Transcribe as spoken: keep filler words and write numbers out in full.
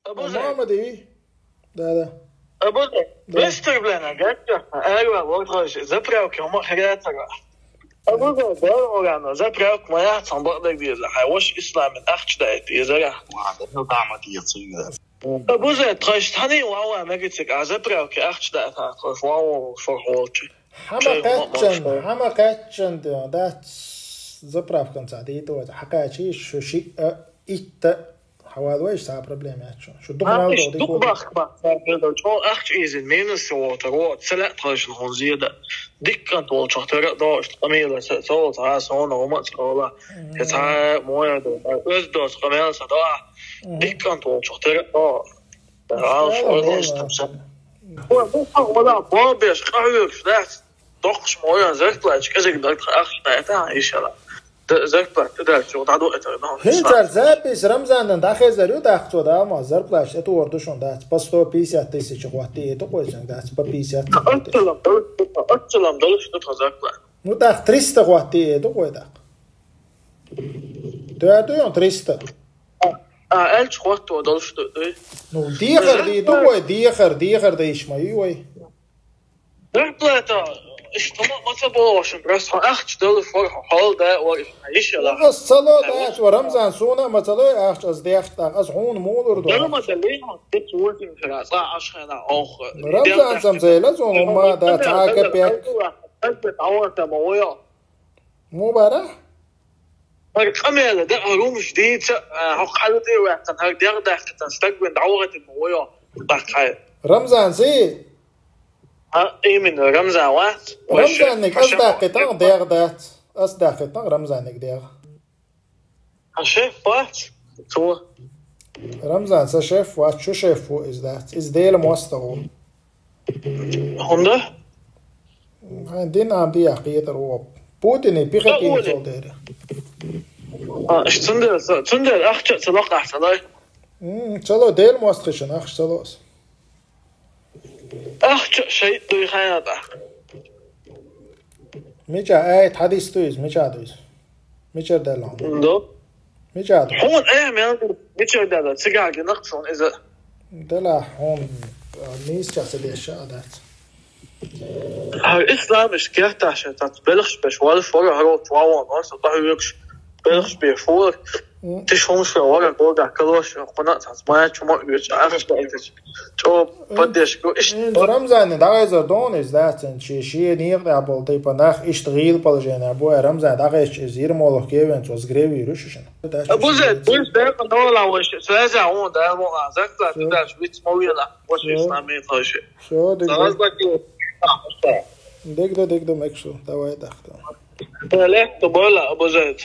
Абу Зайд. Мамади. Да, да. Абу Зайд. Да. Быстро, блин, а как? Эрва, вот, короче, заправки, он хрятара. Абу Зайд, да, урана, заправка моя, там бардак деза. Хай, ваш исламин ахча дайта, езара. Ладно, ну, там это я цыган. Абу Зайд, короче, тани вава мегацик, а заправки ахча дайта, короче, вава, форхолчи. Хьама кхаьччан, хьама кхаьччан, да, дац заправканца дийта ваза. Хьакхаьчи шу шиъ, итта, хьавал вайш са проблема яц шу. Шу дукха мал доху дукха бахк бахк, чо ахча изин минус вота, ро, цале тхашин хун зеда. Диккант волчох тера дош, къамила, са, са, са, сона, ума, цала. Мгм. Ца, моя, да, оз дос, къамила, са, да. Мгм. Диккант волчох тера дош. Алш ойлош тамса. Ой, ну, вала, бомбеш, къахьоьгуш, да? Доккхуш мо ян зарплаташ, кӀезиг даг ахча дайта, иншалла. Д-, зарплата дайта, чу дӀадуъ это, ну, хӀинцара запись Рамзанан дӀахезар ю, дахцо дама, зарплаташ это ор ду шун дац, по сто пятьдесят тысяч хӀотти это къойсан дац, по пятьдесят хӀотти. Аччалам долуш, аччалам долуш ду тхо зарплата. Ну, дах триста хӀотти это къой дах. Тоьду ён триста. А, а, элч хӀотто долуш ду, ду. Ну, дехар ди ду вай, дехар, дехар да иш ма ю вай. Зарплата, иштта ма, ма ца бохуш, просто ахча долуш вар, хьол да вар, ишала. Ну, ас цало дац, ва Рамзан суна ма цало ахча аз дехта, аз хьуна мулур ду. Дарма да лима, тец вурдин хра, ца ашхана ох. Рамзан сам зайла зон, ма да, ца капек. Мубарак. ХӀара къамела даа румуш дийца, а, хӀокху хьалуде ваьккхина, хӀара дегӀ даьккхитан стаг вен дӀавахатина вайо баккхай. Рамзан си? А, именно, Рамзан вац. Рамзанник ас даьккхитан дегӀ дац. Ас даьккхитан Рамзанник дегӀ. А шеф вац? Цо. Рамзан са шеф вац, шу шеф ву иза дац. Иза Дела мостагӀа ву. ХӀунда? Хьайн дин ам диях кхетар ву. Путине пихатийна цо дера. А, ш-, цундела, цундела ахча ца лакхахь ца лай? М, ца ло, Дела мостагӀа шун ахча ца ло ас. Ахча шайъ дуй хайна тӀаккха. Мича, ай, хьадис ду иза, мича ду иза? Мичара даьлла хьуна? Ду. Мича ду? Хьуна, э, мел мичара даьлла, цига гина цунна иза. Дала хьуна, а, нийсача ца деш а дац. ХӀара исламаш керташ, тац белхаш беш, валаш вара хӀаро чу вон, аса тӀахьоьгуш, белхаш беш вара. М. Тиш хӀумаш вара, гога калош, кхуна цац, ма чу ма уьйцу, ахаш даьлла. Чо поддержка. Ин Рамзанна дӀагӀайзар дона иза дац, ин ши, ши некъа тӀехь болу тайпа нах иштта гӀийла положение бу, э, Рамзан дӀагӀайча иза йира молох кевен цо сгревийр ю шишина. Абу Зайд, буьйса декъа дола вайша, связя вон дала вон, а, зарплата даш, виц ма вела, ваш исламий хойши. Всё, диг ду. Диг ду, диг ду, мекшу, давай дахта. Лехто бойла, Абу Зайд.